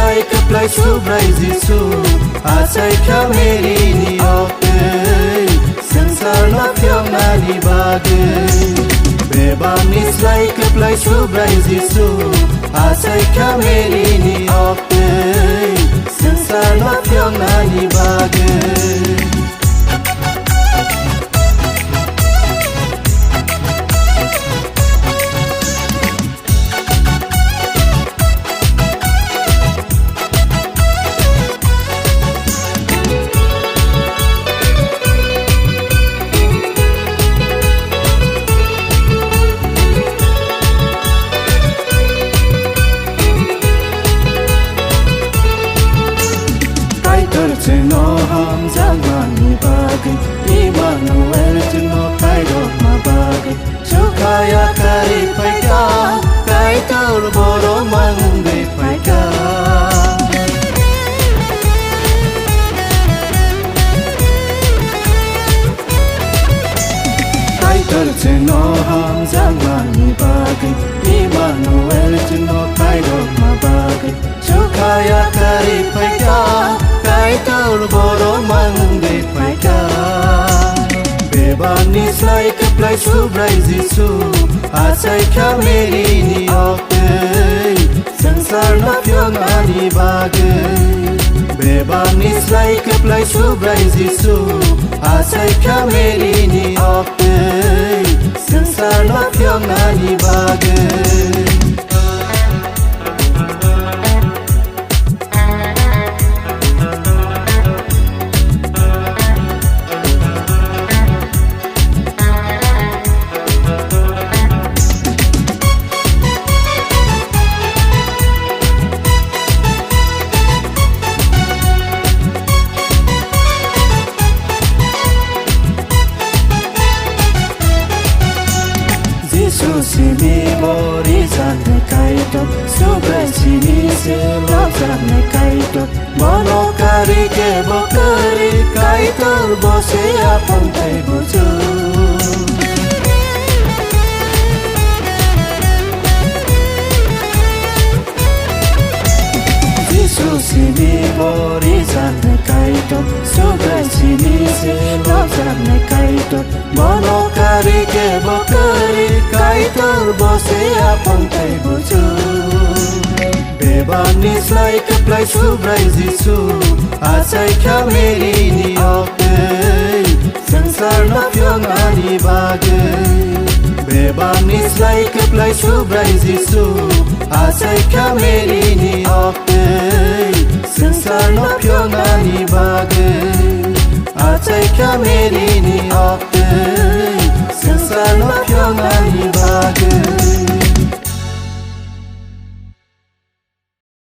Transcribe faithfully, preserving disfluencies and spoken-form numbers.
Kwplai Subrai Jisu, achai kha Mary ni oktwi, swngchar no phiyoknani bagwi. Bebak ni slai kwplai Subrai Jisu, achai kha Mary ni oktwi, swngchar no phiyoknani bagwi. Kaitor chwngno hamjakmani bagwi, Emmanuel chwngno khairokma bagwi. Chukha yakarwi phaikha, Kaitor borok mangwi phaikha. Kaitor chwngno hamjakmani bagwi, Emmanuel chwngno khairokma bagwi. Chukha yakarwi phaikha, Kaitor borok mangwi phaikha. Bebak ni slai kwplai Subrai Jisu, achai kha Mary ni oktwi, swngchar no phiyoknani bagwi. Bebak ni slai kwplai Subrai Jisu, achai kha Mary ni oktwi, swngchar no phiyoknani bagwi. Jisu simi bo rijak ni Kaitor, Subrai simi se lobjak ni Kaitor. Bono kari kebo kwrwi, Kaitor bo se aphang tei buju. Jisu simi bo rijak ni Kaitor, Subrai simi se lobjak ni Kaitor. Bono kari kebo kwrwi, Kaitor bo se aphang tei buju. Bebak ni slai kwplai Subrai Jisu, achai kha Mary ni oktwi, swngchar no phiyoknani bagwi. Bebak ni slai kwplai Subrai Jisu, achai kha Mary ni oktwi, swngchar no phiyoknani bagwi. Achai kha Mary